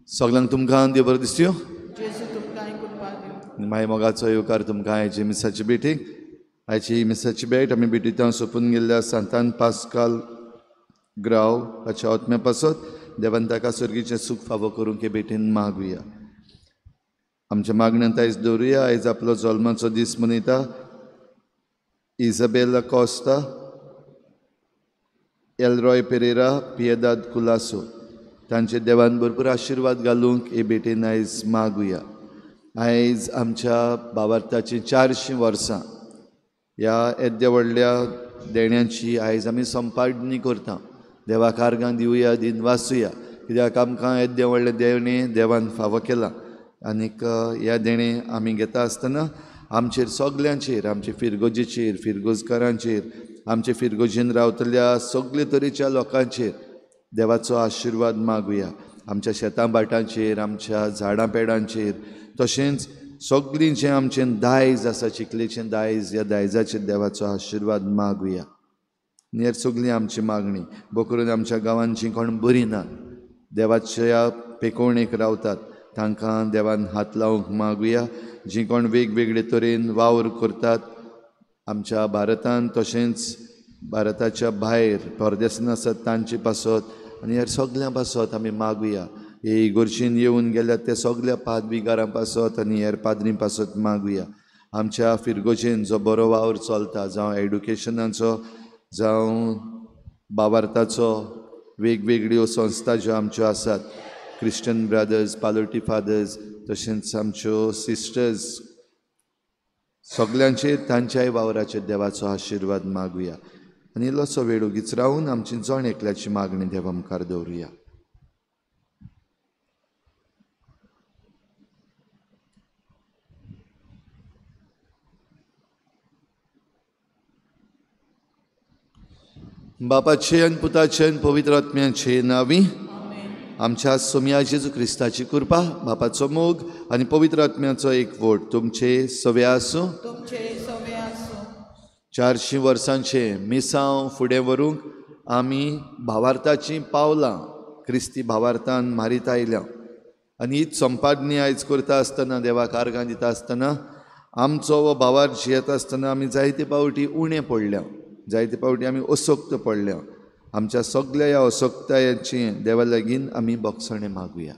सगळ्यांक तुमकां देव बरें दिसयो. माय मोगाचो येवकार तुमकां आयची मिसाची भेटीक. आयची मिसाची भेट आमी भेटींत सोंपून गेल्ल्या सांतान पास्काल ग्राव हाच्या आत्म्या पासत देवान ताका सर्गीचें सूख फावो करूंक हे भेटीन मागुया. आमच्या मागण्यांत आयज दवरुया. आयज आपलो जल्माचो दीस मनयता इजाबेला कॉस्ता, एलरॉय पेरेरा, पियेदाद कुलासो. तांचे देवान भरपूर आशिर्वाद घालूंक हे भेटेन आयज मागुया. आयज आमच्या भावार्थाची 400 वर्सां ह्या येद्या व्हडल्या देण्याची आयज आमी संपादनी करता. देवाक आर्गां दिवया, दिनवासुया, कित्याक आमकां येद्दें व्हडलें देणें देवान फावो केलां. आनीक ह्या देणें आमी घेता आसतना आमचेर सगल्यांचेर, आमचे फिरगोजीचेर, फिरगोजकारांचेर, आमचे फिरगोजीन रावतल्या सगळे तरेच्या लोकांचेर देवाचो आशिर्वाद मागुया. आमच्या शेतां भाटांचेर, आमच्या झाडां पेडांचेर, तशेंच सगळीं जें आमचें दायज आसा, चिखलेचें दायज, ह्या दायजाचेर देवाचो आशिर्वाद मागुया. आनी सगळीं आमची मागणी बोकरून आमच्या गांवांत जीं कोण बरीं ना, देवाच्या पेकोवणेक रावतात, तांकां देवान हात लावंक मागुया. जीं कोण वेगवेगळे तरेन वावर करतात आमच्या भारतांत, तशेंच भारताच्या भायर परदेसान आसात तांचे पासत आनी ह्या सगल्यां पासत आमी मागुया. हे इगोर्जीन येवन गेल्यात ते सगल्या पादविगारां पासत आनी हेर पाद्रीं पासत मागुया. आमच्या फिरगोजेन जो बरो वावर चलता, जावं एडुकेशनाचो, जावं भावार्थाचो, वेगवेगळ्यो संस्था ज्यो आमच्यो आसात, क्रिश्चन ब्रदर्स, पालोटी फादर्स, तशेंच आमच्यो सिस्टर्स, सगल्यांचेर तांच्याय वावराचेर देवाचो आशिर्वाद मागुया. आनी इल्लोसो वेळ ओगीच रावून आमची जण एकल्याची मागणी देवा मुखार दवरुया. बापाचे आनी पुताचे आनी पवित्र आत्म्याचे नांवी आमच्या सोम्या जेजू क्रिस्ताची कृपा, बापाचो मोग आनी पवित्र आत्म्याचो एकवट तुमचे सवे आसूं. 400 वर्सांचे मिसांव फुडें व्हरूंक आमी भावार्थाचीं पावलां क्रिस्ती भावार्थान मारीत आयल्या. आनी हीच संपादनी आयज करता आसतना, देवाक आर्गां दिता आसतना, आमचो हो भावार्थ जियेता आसतना आमी जायते पावटी उणें पडल्या, जायते पावटी आमी असक्त पडल्या. आमच्या सगल्या ह्या असक्तायेची देवा लागीं आमी बोगसणें मागुया.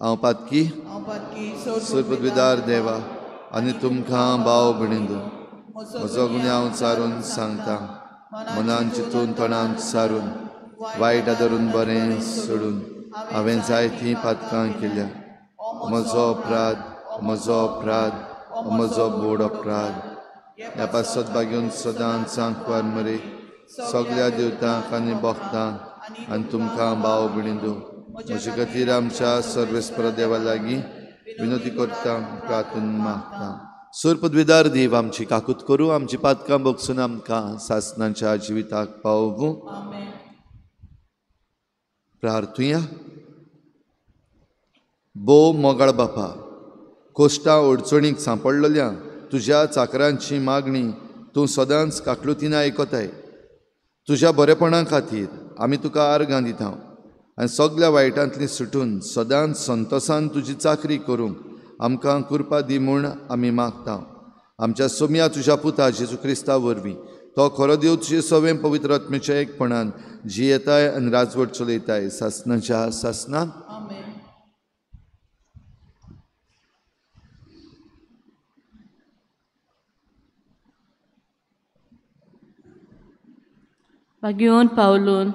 हांव पातकी सर्वपदवीदार देवा आनी तुमकां भाव भयणींनो म्हजो गुन्यांव सारून सांगता, मनान चिंतून तोंडान सारून वायट आदरून बरें सोडून हांवें जायतीं पातकां केल्या. म्हजो अपराध, म्हजो अपराध, म्हजो बोड अपराध. ह्या पासत बागेवन सदांच सांकवार मरे सगल्या देवतांक आनी भक्तांक आनी तुमकां भाव भयणींनो म्हजे खातीर आमच्या सर्वेस्पर देवा लागीं विनोती करता, प्रार्थना मागता. सर्वपदवीदार देव आमची काकूत करूं, आमची पातकां बगसून आमकां सासणाच्या जिविताक पावोवं. प्रार्थुया. भोव मोगाळ बापा, कोश्टां अडचणीक सांपडलेल्या तुज्या चाकरांची मागणी तूं सदांच काकलुतीन आयकताय. तुज्या बरेपणा खातीर आमी तुका आर्गां दिता आनी सगल्या वायटांतली सुटून सदांच संतोसान तुजी चाकरी करूंक आमकां कृपा दी म्हूण आमी मागता. आमच्या सोम्या तुज्या पुता जेजू क्रिस्ता वरवीं तो खरो देव तुजे सवें पवित्र आत्म्याच्या एकपणान जियेताय आनी राजवट चलयताय सासनाच्या सासना. भाग्यवंत पावलून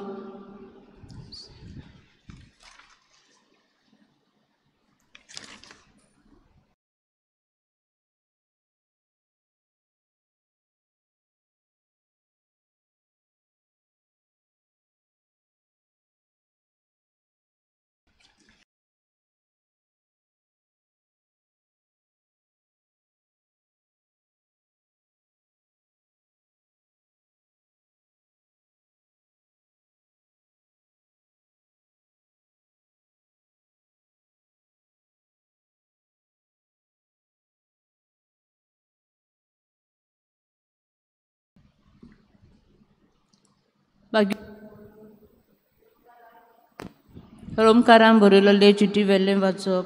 रोमकारान बरयलेले चिटी वेलें वाचप.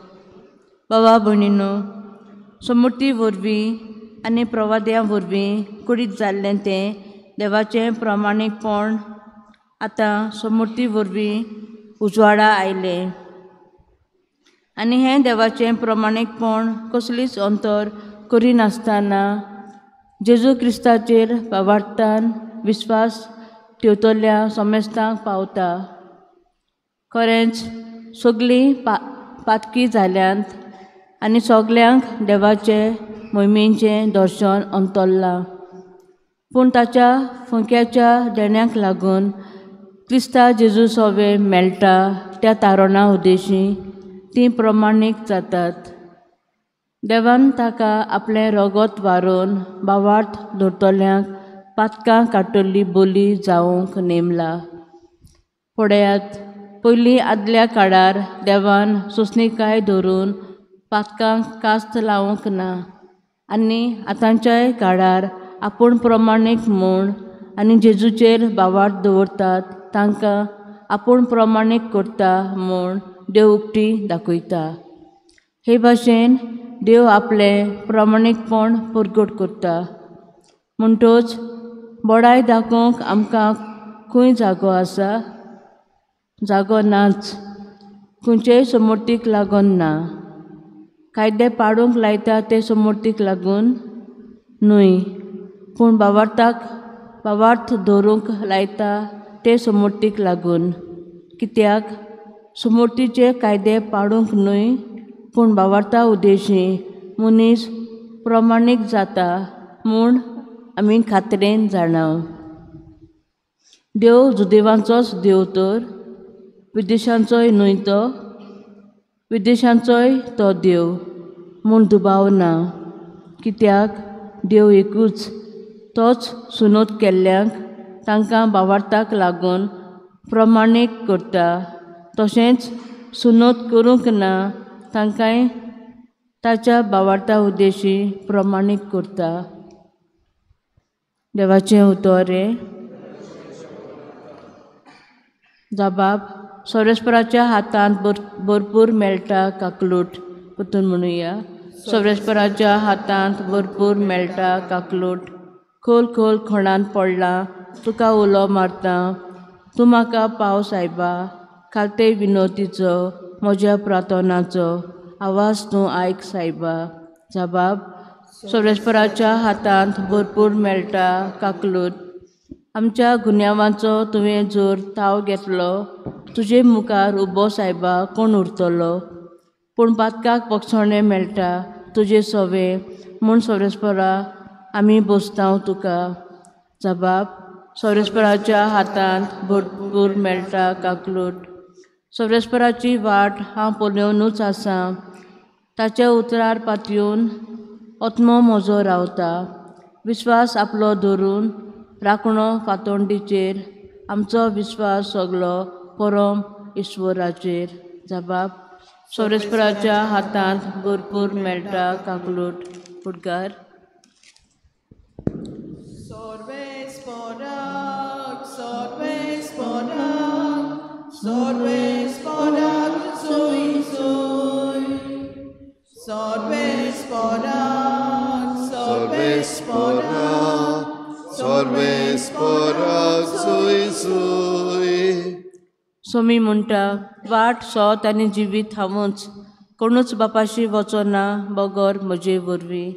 बाबा भयणीनो, समूर्ती वरवीं आनी प्रवाद्यां वरवीं कुडीत जाल्लें तें देवाचें प्रामाणीकपण आतां समूर्ती वरवीं उजवाडा आयलें आनी हें देवाचें प्रमाणीकपण कसलीच अंतर करिनासतना जेजू क्रिस्ताचेर भावार्थान विस्वास ठेवतल्या समेस्तांक पावता. खरेंच सगळीं पातकी जाल्यांत आनी सगल्यांक देवाचे मोहिमेचें दर्शन अंतरलां, पूण ताच्या फुंक्याच्या देण्याक लागून क्रिस्ता जेजू सोवे मेळटा त्या तारणा उद्देशी तीं प्रमाणीक जातात. देवान ताका आपलें रगत वारोवन भावार्थ धरतल्यांक पातकां काडटली बोली जावंक नेमला. पळयात, पयलीं आदल्या काळार देवान सोंसणीकाय धरून पातकांक कास्त लावंक ना आनी आतांच्याय काळार आपूण प्रमाणीक म्हूण आनी जेजूचेर भावार्थ दवरतात तांकां आपूण प्रमाणीक करता म्हूण देव उक्ती दाखयता. हे भाशेन देव आपलें प्रमाणीकपण परगट करता. म्हणटच बडाय दाखोवंक आमकां खंय जागो आसा? जागो नाच. खंयचेय समर्थीक लागून ना. कायदे पाडूंक लायता ते समर्थीक लागून न्हय, पूण भावार्थ दवरूंक लायता ते समर्थीक लागून. कित्याक समर्थीचे कायदे पाडूंक न्हय, पूण भावार्था उद्देशी मनीस प्रमाणीक जाता म्हूण आमी खात्रेन जाणा. देव जुदेवांचोच देव तर विदेशांचोय न्हय, तो विदेशांचोय तो देव म्हूण दुबाव ना. कित्याक देव एकूच, तोच सुनोत केल्ल्यांक तांकां भावार्थाक लागून प्रमाणीक करता, तशेंच सुनोत करूंक ना तांकांय ताच्या भावार्था उद्देशी प्रमाणीक करता. देवाचें उतर हें. जबाब सोरेस्पराच्या हातांत भरपूर मेळटा काकलूट. परतून म्हणुया. सोरेस्पराच्या हातांत भरपूर मेळटा काकलूट. खोल खोल खणांत पडला तुका उलो मारता, तूं म्हाका पाव सायबा. खालते विनोतीचो म्हज्या प्रार्थनाचो आवाज तूं आयक सायबा. जबाब सोरेस्पराच्या हातांत भरपूर मेळटा काकलूट. आमच्या गुन्यांवांचो तुवें जोर थाव घेतलो, तुजे मुखार उबो सायबा कोण उरतलो? पूण पातकाक पक्षणें मेळटा तुजे सोवे म्हूण सोरेस्परा आमी बसता तुका. जबाब सोरेस्पराच्या हातांत भरपूर मेळटा काकलूट. सोरेस्पराची वाट हांव पळोवनूच आसा, ताच्या उतरार पातयेवन आत्मो म्हजो रावता. विस्वास आपलो धरून राखणो फातोंडीचेर, आमचो विस्वास सगलो परम ईश्वराचेर. जबाब सोरेस्पराच्या हातांत भरपूर मेळटा काकलूट. उडगार. सोर्वेस्पोरा सोर्वेस्पोराक सुय सुय. सोमी म्हणटा, वाट सोत आनी जिवीत हांवूच, कोणूच बापाशी वचना बगर म्हजे वरवीं.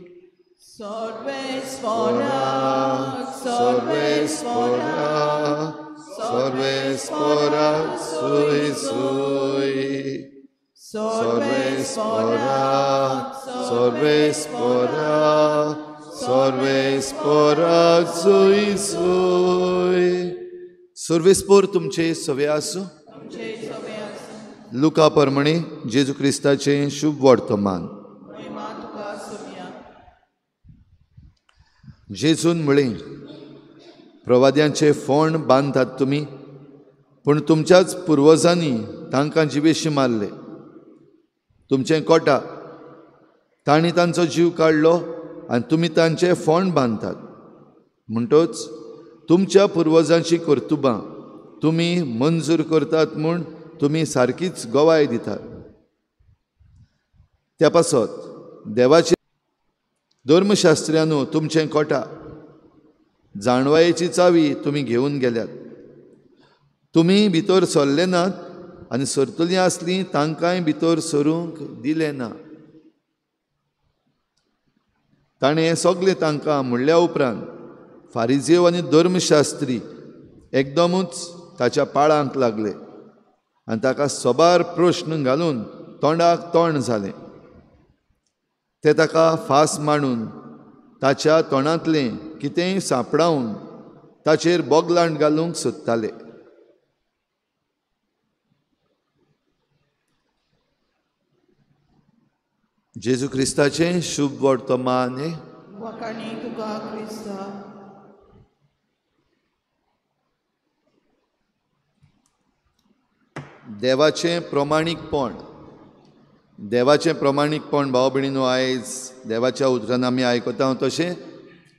सोर्वेस्पोरा सोर्वेस्पोरा सोर्वेस्पोराक सुय सुय. सोर्वेस्पोरा सोर्वेस्पोरा सोर्वेस्पोराक सुय सुय. सोर्वेस्पोर तुमचे सवे आसूं. लुका परमणे जेजू क्रिस्ताचें शुभ वर्तमान. जेजून म्हळें, प्रवाद्यांचे फोंड बांदतात तुमी, पूण तुमच्याच पुर्वजांनी तांकां जिवेशी मारले. तुमचें कोटा तांणी तांचो जीव काडलो आनी तुमी तांचे फोंड बांदतात. म्हणटच तुमच्या पुर्वजांची कर्तुबां तुमी मंजूर करतात म्हूण तुमी सारकीच गवाय दितात. त्या पासत देवाचे धर्मशास्त्र्यानो तुमचें कोटा जाणवायेची चावी तुमी घेवन गेल्यात. तुमी भितर सरले नात आनी सरतलीं आसलीं तांकांय भितर सरूंक दिलें ना. ताणें हें सगलें तांकां म्हणल्या उपरांत फारिजेव आनी धर्मशास्त्री एकदमूच ताच्या पाळांक लागले आनी ताका सबार प्रश्न घालून तोंडाक तोंड जालें. ते ताका फास मांडून ताच्या तोंडांतलें कितेंय सांपडावन ताचेर बोगलांट घालूंक सोदताले. जेजू क्रिस्ताचें शुभ वर्तमान. देवाचें प्रमाणीकपण, देवाचें प्रमाणीकपण भाव भयणीनो, आयज देवाच्या उतरान आमी आयकता तशें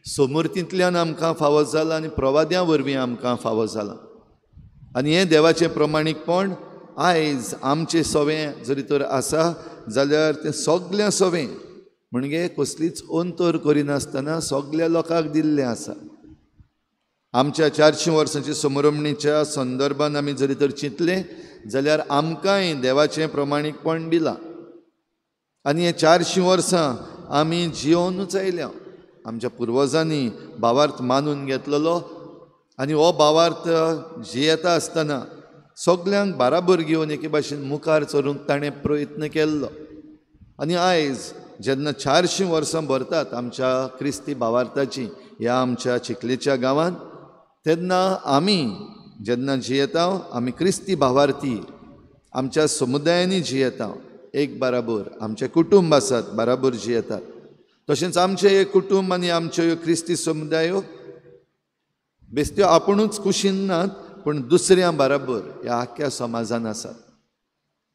समूर्तींतल्यान आमकां फावो जालां आनी प्रवाद्यां वरवीं आमकां फावो जालां. आनी हें देवाचें प्रमाणीकपण आयज आमचें सवें जरी तर आसा जाल्यार तें सगळें सवें म्हणजे कसलीच अंतर करिनासतना सगळ्या लोकांक दिल्लें आसा. आमच्या 400 वर्सांच्या समरमणीच्या संदर्भान आमी जरी तर चिंतलें जाल्यार आमकांय देवाचें प्रमाणीकपण दिलां. आनी हे 400 वर्सां आमी जियोनूच आयल्या. आमच्या पुर्वजांनी भावार्थ मानून घेतलेलो आनी हो भावार्थ जियेता आसतना सगल्यांक बाराबर घेवन एके भाशेन मुखार चलूंक ताणें प्रयत्न केल्लो. आनी आयज जेन्ना 400 वर्सां भरतात आमच्या क्रिस्ती भावार्थाची ह्या आमच्या चिखलेच्या गांवांत, तेन्ना आमी जेन्ना जियेता आमी क्रिस्ती भावार्थी आमच्या समुदायांनी जियेता एक बाराबर, आमचें कुटुंब आसात बाराबर जियेतात. तशेंच आमचें हे कुटुंब आनी आमच्यो ह्यो क्रिस्ती समुदायो बेस्त्यो आपुणूच कुशीन नात पूण दुसऱ्यां बाराबर ह्या आख्ख्या समाजान आसात.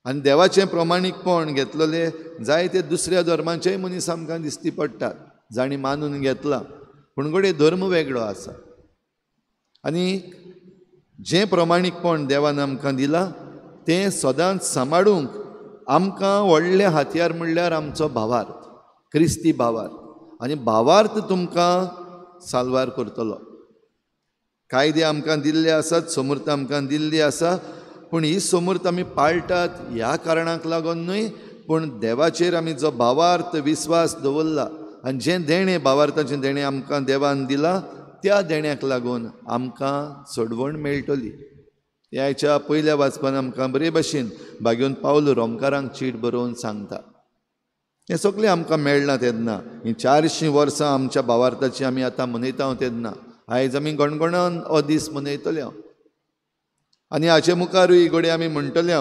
आनी देवाचें प्रमाणीकपण घेतलेले जायते दुसऱ्या धर्माचेय मनीस आमकां दिसती पडटात जांणी मानून घेतलां, पूण घडये धर्म वेगळो आसा. आनी जें प्रमाणीकपण देवान आमकां दिलां तें सदांच सांबाळूंक आमकां व्हडलें हातयार म्हणल्यार आमचो भावार्थ, क्रिस्ती भावार्थ. आनी भावार्थ तुमकां साल्वार करतलो. कायदे आमकां दिल्ले आसात, समूर्त आमकां दिल्ली आसा, पूण ही समूर्त आमी पाळटात ह्या कारणाक लागून न्हय, पूण देवाचेर आमी जो भावार्थ विस्वास दवरला आनी जें देणें भावार्थाचें देणें आमकां देवान दिलां त्या देण्याक लागून आमकां सोडवण मेळटली. ह्या पयल्या वाचपान आमकां बरे भशेन भागेवन पावलो रोमकारांक चीट बरोवन सांगता. हें सगळें आमकां मेळना तेन्ना हीं 400 वर्सां आमच्या भावार्थाची आमी आतां मनयता तेन्ना आयज आमी गणगणान हो दीस मनयतले आनी हाचे मुखारूय घडये आमी म्हणटले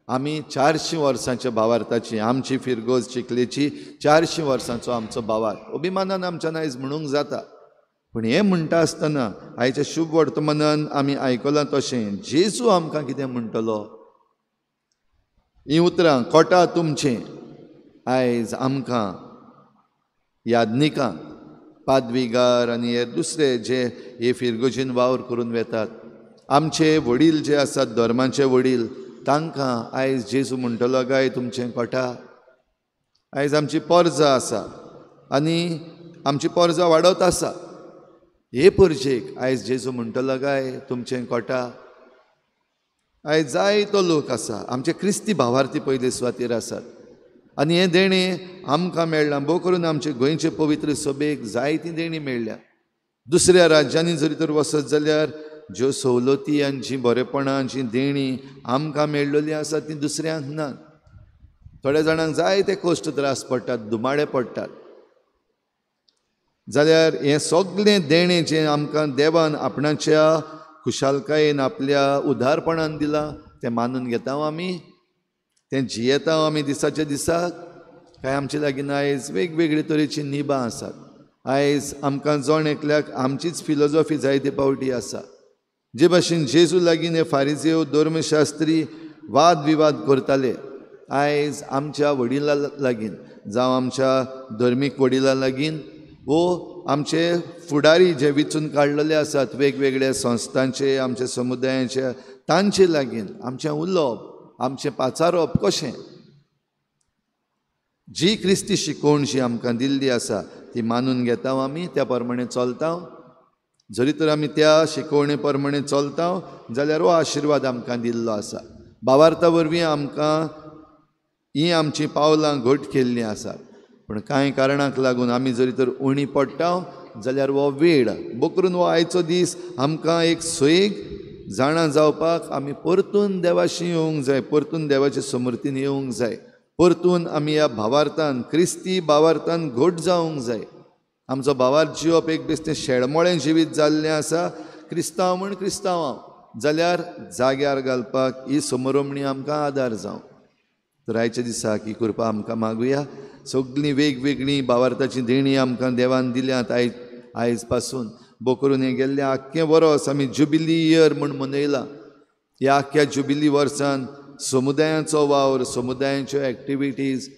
आमी 400 वर्सांच्या भावार्थाची आमची फिरगोज चिखलेची 400 वर्सांचो आमचो भावार्थ अभिमानान आमच्यान आयज म्हणूंक जाता. पूण हें म्हणटा आसतना आयच्या शुभ वर्तमानान आमी आयकलां तशें जेजू आमकां कितें म्हणटलो? हीं उतरां कोटा तुमचें आयज आमकां यादनिकां पादविगार आनी हे दुसरे जे हे फिरगोजीन वावर करून वेतात आमचे वडील जे आसात धर्माचे वडील तांकां आयज जेजू म्हणटलो काय तुमचें कोटा? आयज आमची पोरजा आसा आनी आमची पोरजा वाडत आसा. हे परजेक आयज जेजू म्हणटलो काय तुमचें कोटा? आयज जायतो लोक आसा, आमचे क्रिस्ती भावार्थी पयले सुवातेर आसात आनी हें देणें आमकां मेळ्ळां. भोव करून आमचे गोंयचे पवित्र सभेक जायतीं देणीं मेळ्ळ्या. दुसऱ्या राज्यांनी जरी तर वचत जाल्यार ज्यो सवलती आनी जीं बरेपणां जीं देणीं आमकां मेळ्ळोलीं आसा तीं दुसऱ्यांक ना. थोड्या जाणांक जायते कश्ट त्रास पडटात, दुमाळे पडटात. जाल्यार हें सगळें देणें जें आमकां देवान आपणाच्या खुशालकायेन आपल्या उदारपणान दिलां तें मानून घेता आमी, तें जियेता आमी दिसाच्या दिसाक. काय आमचे लागीं आयज वेगवेगळे तरेचीं निबां आसात. आयज आमकां जण एकल्याक आमचीच फिलोजॉफी जायते पावटी आसा. जे भाशेन जेजू लागीं हे फारिजेव धर्मशास्त्री वाद विवाद करताले, आयज आमच्या वडिलां लागीं जावं आमच्या धर्मीक वडिलां लागीं वो आमचे फुडारी जे विचून काडलेले आसात वेगवेगळ्या संस्थांचे आमच्या समुदायांचे तांचे लागीं आमचें उलोवप आमचें पाचारप कशें? जी क्रिस्ती शिकवण जी आमकां दिल्ली आसा ती मानून घेता आमी, त्या प्रमाणे चलता. जरी तर आमी त्या शिकवणे प्रमाणे चलता जाल्यार हो आशिर्वाद आमकां दिल्लो आसा. भावार्था वरवीं आमकां हीं आमचीं पावलां घट केल्लीं आसात. पूण कांय कारणाक लागून आमी जरी तर उणी पडटा जाल्यार हो वेळ बोकरून हो आयचो दीस आमकां एक सोयीक जाणा जावपाक आमी परतून देवाशी येवंक जाय, परतून देवाचे समर्थीन येवंक जाय, परतून आमी ह्या भावार्थान क्रिस्ती भावार्थान घट जावंक जाय. आमचो भावार्थ जिवप एक बेश्टें शेळमोळें जिवीत जाल्लें आसा. क्रिस्तांव म्हूण क्रिस्तांव जाल्यार जाग्यार घालपाक ही समरोमणी आमकां आदार जावं. तर आयच्या दिसाक ही कृपा आमकां मागुया. सगळीं वेगवेगळीं भावार्थाचीं देणीं आमकां देवान दिल्यात. आयज पासून बोकरून हें गेल्लें आख्खें वर्स आमी जुबिली इयर म्हूण मनयलां. ह्या आख्ख्या जुबिली वर्सान समुदायाचो वावर, समुदायांच्यो एक्टिविटीज,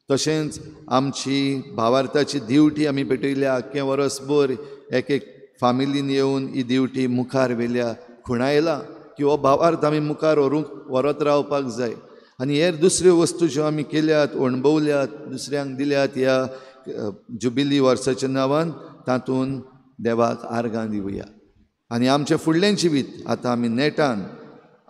तशेंच आमची भावार्थाची दिवटी आमी पेटयल्या. आख्खें वर्सभर एक एक फामिलीन येवन ही दिवटी मुखार व्हेल्या, खुणायला की हो भावार्थ आमी मुखार व्हरत रावपाक जाय. आनी हेर दुसऱ्यो वस्तू ज्यो आमी केल्यात, अणभवल्यात, दुसऱ्यांक दिल्यात ह्या जुबिली वर्साच्या नांवान, तातूंत देवाक आर्गां दिवया. आनी आमचें फुडलें जिवीत आतां आमी नेटान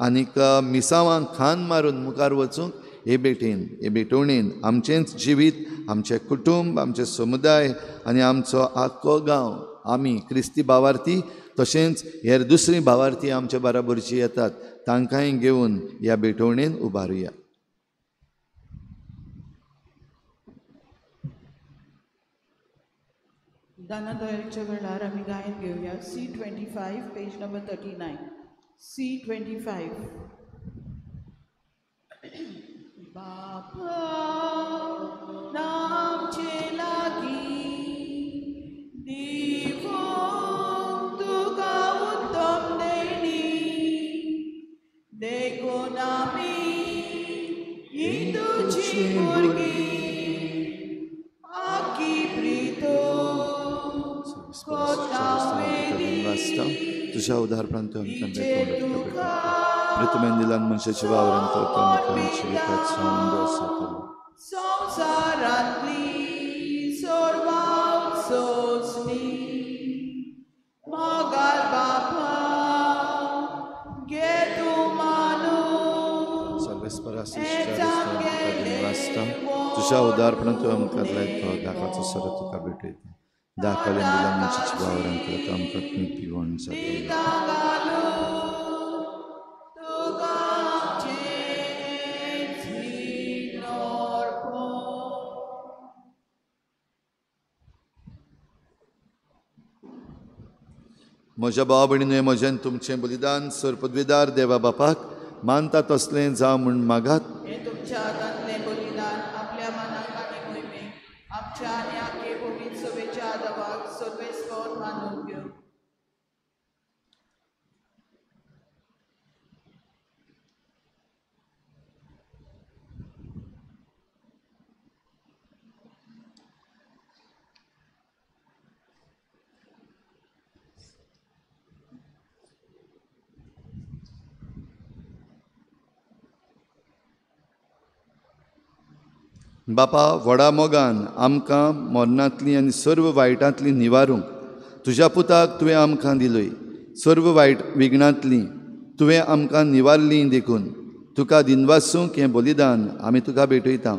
आनीक मिसावांक खान मारून मुखार वचूंक हे भेटेन, हे भेटवणेन आमचेंच जिवीत, आमचें कुटुंब, आमचें समुदाय आनी आमचो आख्खो गांव आमी क्रिस्ती भावार्थी तशेंच हेर दुसरी भावार्थी आमच्या बराबरची येतात तांकांय घेवन ह्या भेटवणेन उबारुया. दानादयाच्या वेळार आमी गायन घेवया. C25 page number 39. C25. बापा नामचे लागी दिवूंक तुका उत्तम देणी, देखून आमी ही तुजी भुरगीं आखी प्रितो तुझ्या उदारपणान तूं आमकां प्रितमेन दिलान मनशाच्या वावरान करता आमकां जिवितात संद आसा. संवसारांतली सर्वां सोंसणी मोगाल बापा घे तूं मानून तुझ्या उदारपणान तूं आमकां लायतो दाखाचो सरो तुका भेटयता. दाखवलें दिलान मनशाच्या वावरान करता आमकां तूं पिवण जाता. म्हज्या भाव भयणीन म्हजें तुमचें बलिदान सर्पद्विदार देवा बापाक मानता तसलें जावं म्हूण मागात. तुमच्या हातांतलें बलिदान आपल्या मनाक आनी मोहिमेक आमच्या आनी आखे भोवीत सभेच्या आदावाक सर्वेस्पर मानून घेवं. बापा, व्हडा मोगान आमकां मरणांतली आनी सर्व वायटांतली निवारूंक तुज्या पुताक तुवें आमकां दिलोय। सर्व वायट विघ्नांतली तुवें आमकां निवारली देखून तुका दिनवासूंक हें बलिदान आमी तुका भेटयता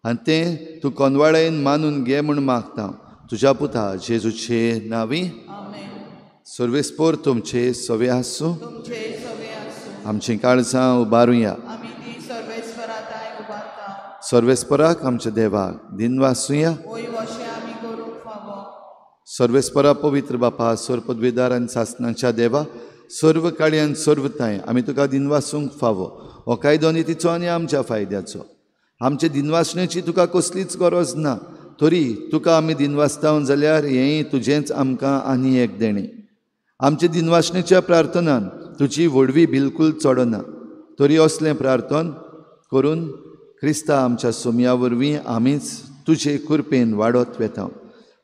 आनी तें तूं कोनवाळेन मानून घे म्हूण मागता तुज्या पुता जेजूचे नांवी। सर्वेस्पोर तुमचे सवे आसूं। आमचीं काळजां उबारुया। सर्वेस्पराक आमच्या देवाक दिनवासुया। सर्वेस्परा पवित्र बापा, सर्व पदवेदार आनी सासणाच्या देवा, सर्व काळयान सर्व तांय आमी तुका दिनवासूंक फावो। हो कायदो नितीचो आनी आमच्या फायद्याचो। आमचे दिनवासणेची तुका कसलीच गरज ना, तरी तुका आमी दिनवासता जाल्यार हेंय तुजेंच आमकां आनी एक देणें। आमचे दिनवासणेच्या प्रार्थनान तुजी व्हडवी बिलकूल चडना, तरी असलें प्रार्थन करून क्रिस्ता आमच्या सोमया वरवीं आमीच तुजे कृपेन वाडत वेता।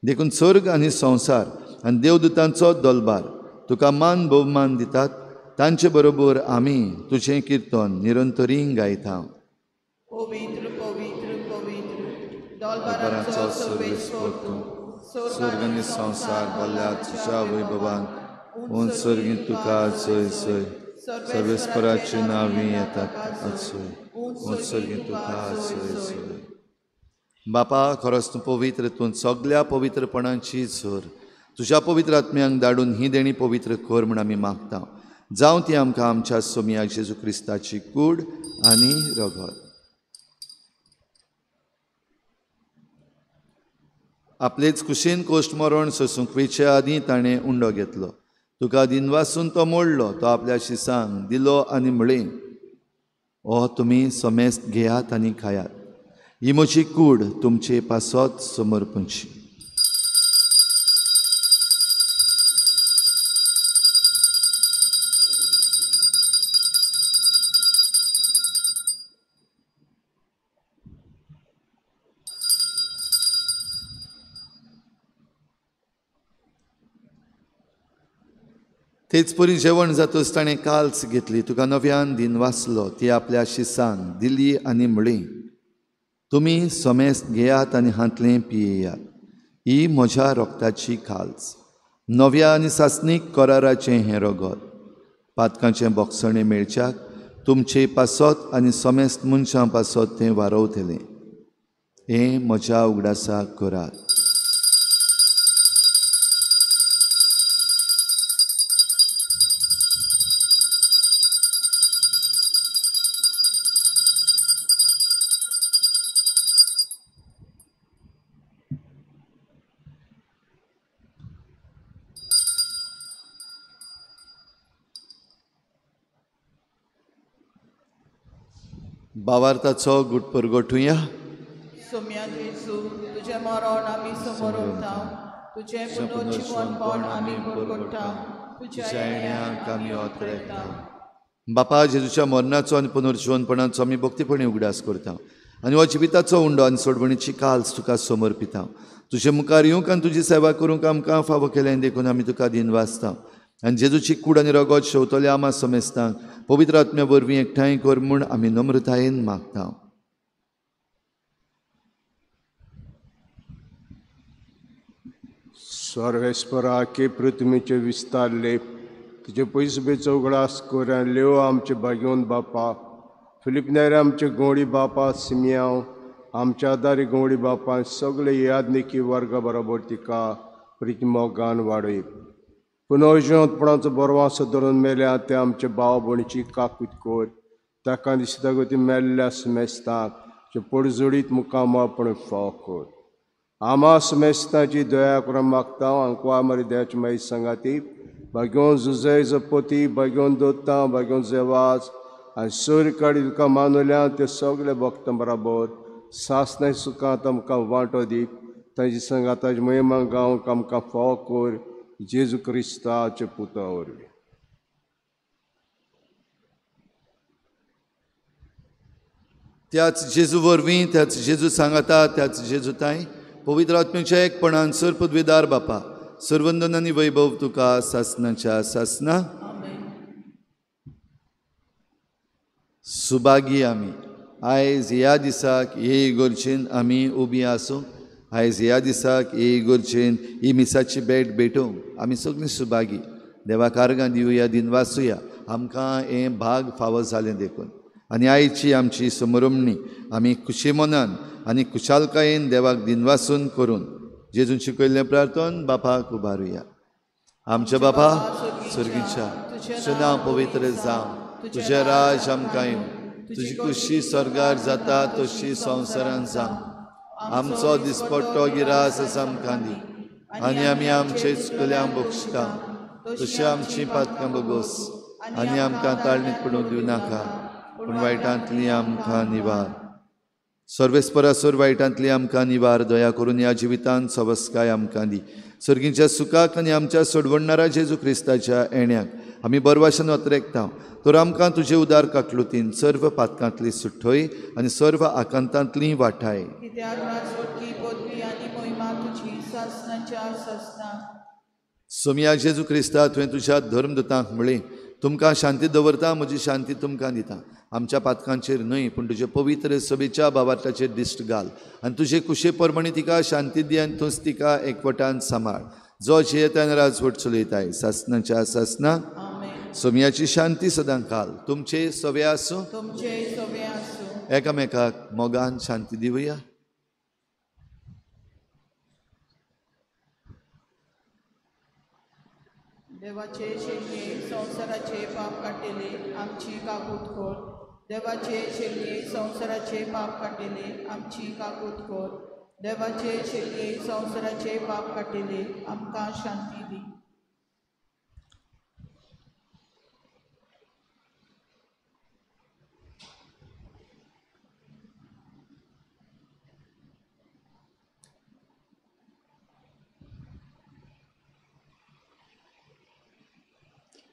देखून स्वर्ग आनी संवसार आनी देवदूतांचो दलबार तुका मान भोवमान दितात, तांचे बरोबर आमी तुजें किर्तन निरंतरी गायता। पवित्र पवित्र पवित्र दलबाराचो सर्वेस्पर तूं, स्वर्ग आनी संवसार भरल्या तुज्या वैभवान। उंच स्वर्गीं तुका जय जय, सर्वेस्पराचे नांवी येतात आसूं, उंच स्वर्गीं तुका जय जय। बापा, खरोच तूं पवित्र, तूं सगल्या पवित्रपणाची झर। तुज्या पवित्र आत्म्यांक धाडून ही देणी पवित्र कर म्हूण आमी मागता। जावं ती आमकां आमच्या सोमया जेजू क्रिस्ताची कूड आनी रगत। आपलेच कुशीन कोश्ट मरण सोसूंक वेचे आदीं ताणें उंडो घेतलो, तुका दिनवासून तो मोडलो, तो आपल्या शिसांक दिलो आनी म्हळें, ओ तुमी समेस्त घेयात आनी खायात, ही म्हजी कूड तुमचे पासत समर्पणची। तेच परी जेवण जातच ताणें काल्स घेतली, तुका नव्यान दिनवासलो, ती आपल्या शिसांक दिली आनी म्हळी, तुमी समेस्त घेयात आनी हांतलें पियेयात, ही म्हज्या रोगताची काल्स, नव्या आनी सासणीक कराराचें हें रगत, पातकांचें बोगसणें मेळच्याक तुमचे पासत आनी समेस्त मनशां पासत तें वारवतलें। हें म्हज्या उगडासाक करात। बावार्थाचो गुट परगटुया। सोम्या जेजू, तुजें मरण आमी समोरता, तुजें पुनर्जीवनपण आमी परगट्टा, तुज्या येण्याक आमी ओतरेता। बापा, जेजूच्या मरणाचो आनी पुनर्जीवनपणाचो आमी भक्तीपणी उगडास करता आनी हो जिविताचो उंडो आनी सोडवणीची काल्स तुका समर्पिता। तुजे मुखार येवंक आनी तुजी सेवा करूंक आमकां फावो केलें देखून आमी तुका दिनवासता आनी जेजूची कूड आनी रगत शेवतले आमा समेस्तांक पवित्र आत्म्या वरवीं एकठांय कर म्हूण आमी नम्रतायेन मागता। सर्वेस्पराके पृथ्वीचे विस्तारले तुजे पयसुबेचो उगडास कर लेव आमचे भाग्योन बापा, फिलिपनेर आमचे गोंडी बापा सिमियांव, आमच्या आदारी गोंडी बापा, सगळे यादनिकी वर्गा बरोबर तिका प्रिती मोगान वाडय। पुनर्जिवंतपणाचो बरवासो धरून मेल्या ते आमचे भाव भयणीची काकूत कर, ताका दिसता गती मेल्ल्या समेस्तांक जे पडजोडीत मुखामळपण फाव कर। आमा समेस्तांची दया करून मागता आंकवा मारी दयाची माई सांगाती भाग्योन जुजय जपती, भाग्योन दोत्ता, भाग्योन जेवाज आनी सूर्य काडी तुका मानवल्या ते सगळे भक्तां बराबर सासणाय सुखांत आमकां वांटो दी, तांची सांगाताची महिमा गावंक आमकां फाव कर, जेजू क्रिस्ताचे पुता वरवीं। त्याच जेजू वरवीं, त्याच जेजू सांगाता, त्याच जेजू ताई पवित्र आत्म्याच्या एकपणान सर पदवीदार बापा, सर्वंदन आनी वैभव तुका सासणाच्या सासना। सुभागी आमी आयज ह्या दिसाक हे इगोर्जेन आमी उबी आसूं. आयज ह्या दिसाक हे इगोर्जेन ही मिसाची भेट भेटोवंक आमी सगळीं सुभागी. देवाक आर्गां दिवया, दिनवासुया, आमकां हें भाग फावो जालें देखून. आनी आयची आमची समरमणी आमी खुशी मनान आनी खुशालकायेन देवाक दिनवासून करून जेजून शिकयल्लें प्रार्थन बापाक उबारुया. आमच्या बापा स्वर्गीच्या, तुजें नांव पवित्र जावं, तुजें राज आमकां येवं, तुजी खुशी स्वर्गार जाता तशी संवसारान जावं. आमचो दिसपट्टो गिरास आमकां दी आनी आमी आमचे चुकल्यांक बक्षता तशी आमची पातकां बगोस आनी आमकां ताळणीत पडूंक दिवं नाका, पूण वायटांतली आमकां निवार. सर्वेस्परासर वायटांतली आमकां निवार. दया करून ह्या जिवितांत सवस्काय आमकां दी. सर्गीच्या सुखाक आनी आमच्या सोडवणणारा जेजू क्रिस्ताच्या येण्याक आमी बरवाशन अत्रेकता. तर आमकां तुजे उदार काकलुतीन सर्व पातकांतली सुठय आनी सर्व आकांतांतली वाठाय. सोमया जेजू क्रिस्ता, तुवें तुज्या धर्मदूतांक म्हळें, तुमकां शांती दवरता, म्हजी शांती तुमकां दिता. आमच्या पातकांचेर न्हय पूण तुजे पवित्र सभेच्या भावार्थाचेर दिश्ट घाल आनी तुजे कुशे प्रमाणे तिका शांती दी आनी तूंच तिका एकवटान सांबाळ, जो जियेतान राजवट चलयताय सासनाच्या सासना. सोमयाची शांती सदां काल तुमचे सवे आसूं. एकामेकाक मोगान शांती दिवया. देवाचे शेणये संवसाराचे पाप काडटले आमची काकूत कर. देवाचे शेणये संवसाराचे पाप काडटले आमची काकूत कर. देवाचे शेणये संवसाराचे पाप काडटले आमकां शांती दी.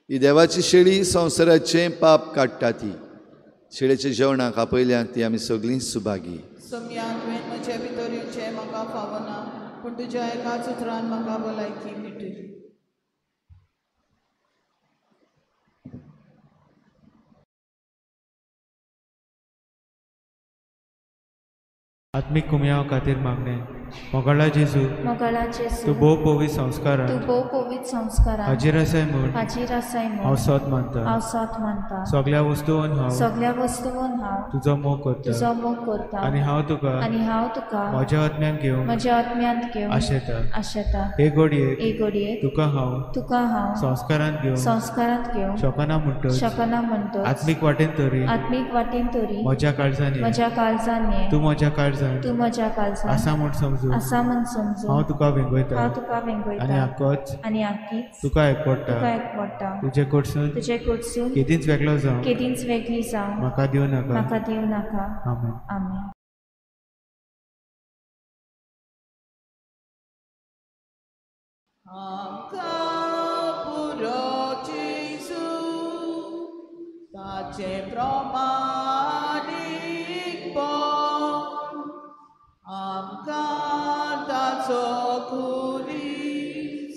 ही देवाची शेळी संवसाराचें पाप काडटा. ती शेळेच्या जेवणाक आपयल्यान ती आमी सगळीं सुभागी. सोमया, तुवें म्हजे भितर येवचें म्हाका फावना, पूण तुज्या एकाच उतरान म्हाका भलायकी मेळटली. आत्मीक कुमयाव खातीर मागणें. मोगाळा जेजू, तूं भोव पवित्र संस्कारान हाजीर आसाय म्हूण हांव सत मानता. सगळ्या वस्तून हांव तुजो मोग करता आनी हांव तुका म्हज्या आत्म्यांत घेवन आशेता. हे घडयेक तुका हांव संस्कारांत घेवन शकना म्हणटच आत्मीक वाटेन तरी म्हज्या काळजान ये, तूं म्हज्या काळजान आसा म्हूण समजू हांव तुका वेंगयता आनी आकीच तुका एकवटा. तुजे कडसून केदींच वेगळो जावं म्हाका दिवं नाका. आमेन. आमेन. आमकां पुरो जेजू ताचे प्रमाणीकपण, आमकां ताचो खुरीस,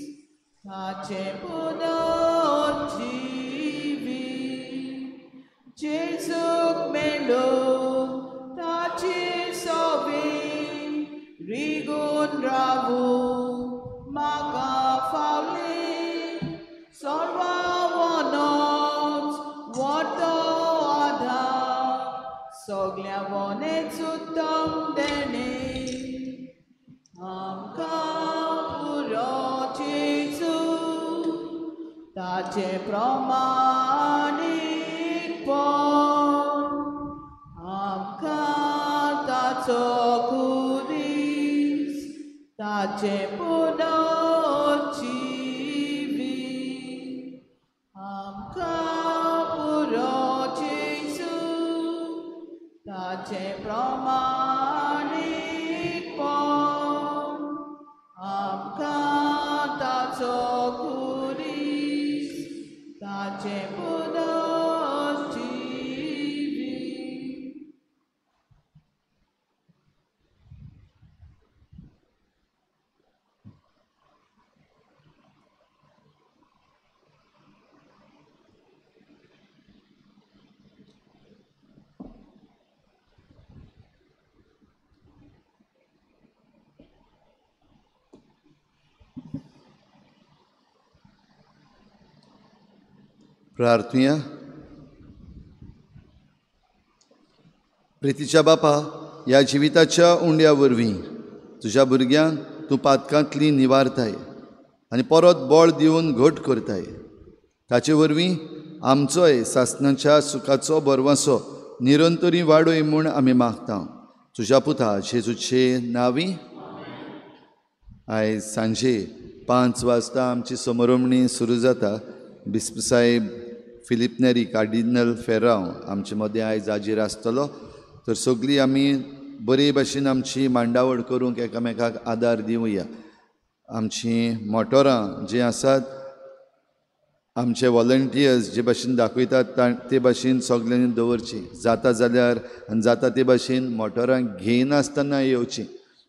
ताचें पुनर्जिवीत. जेजूक मेळून ताची सोबी रिगून रावूं म्हाका फावली. सर्वावनोच वतो आधार, सगल्या वनेच उत्तम देणें. आमकां पुरो जेजू ताचें प्रमाणीकपण, आमकां ताचो खुरीस, ताचें पुनर्जिवीत. आमकां पुरो जेजू ताचें प्रमाणीकपण, आमकां ताचो खुरीस, ताचें पुनर्जिवीत. प्रार्थुया. प्रितीच्या बापा, ह्या जिविताच्या उंड्या वरवीं तुज्या भुरग्यांक तूं पातकांतली निवारताय आनी परत बळ दिवन घट करताय. ताचे वरवीं आमचोय सासणाच्या सुखाचो बरवासो निरंतरी वाडोय म्हूण आमी मागता तुज्या पुता जेजूचे नांवी. आयज सांजे 5 वाजता आमची समरमणी सुरू जाता. बिस्प साहेब फिलीप नेरी कार्डिनल फेरांव आमचे मदें आयज हाजीर आसतलो. तर सगळीं आमी बरे भाशेन आमची मांडावळ करूंक एकामेकाक आदार दिवया. आमचीं मोटोरां जीं आसात, आमचे वॉलंटियर्स जे भाशेन दाखयतात ते भाशेन सगल्यांनी दवरची. जाता जाल्यार आनी जाता ते भाशेन मोटोरां घेयनासतना येवची.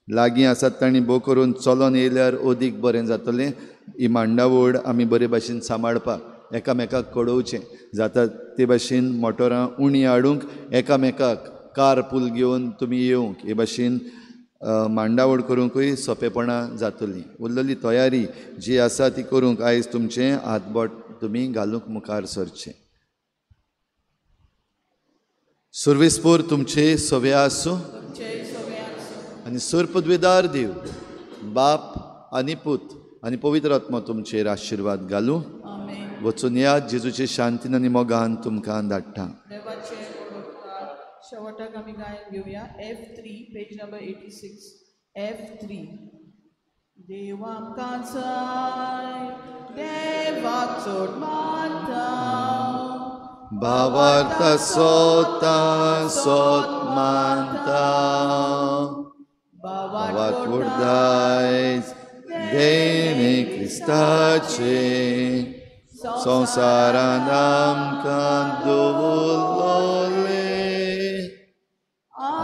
लागीं आसात तांणी भोव करून चलोन येयल्यार अदीक बरें जातलें. ही मांडावळ आमी बरे भाशेन सांबाळपाक एकामेकाक कळोवचें. जाता ते भाशेन मोटोरां उणी हाडूंक एकामेकाक कार पूल घेवन तुमी येवंक हे भाशेन मांडावळ करूंकूय सोंपेपणां जातलीं. उरलेली तयारी जी आसा ती करूंक आयज तुमचें हातबोट तुमी घालूंक मुखार सरचें. सर्वेस्पोर तुमचे सवे आसूं आनी सर्पद्वेदार देव बाप आनी पूत आनी पवित्र आत्मा तुमचेर आशिर्वाद घालूं. वचून याद जेजूचे शांतीन आनी मोगान तुमकां धाडटा. शेवटाक आमी गायन घेवया. F3 page number 86. F3. देव आमकां जाय, देवाक चड मानता, भावार्थ सोता सोत मानता, भावार्थ दायज देणे क्रिस्ताचे संवसारान आमकां दवरलोले.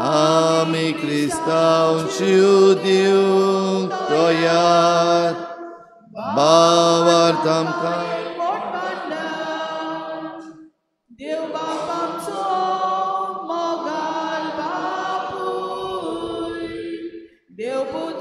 आमी क्रिस्तांव जीव दिवंक तयार, भावार्थ आमकां देव बाप आमचो मोगाळ बापूय, देव पूत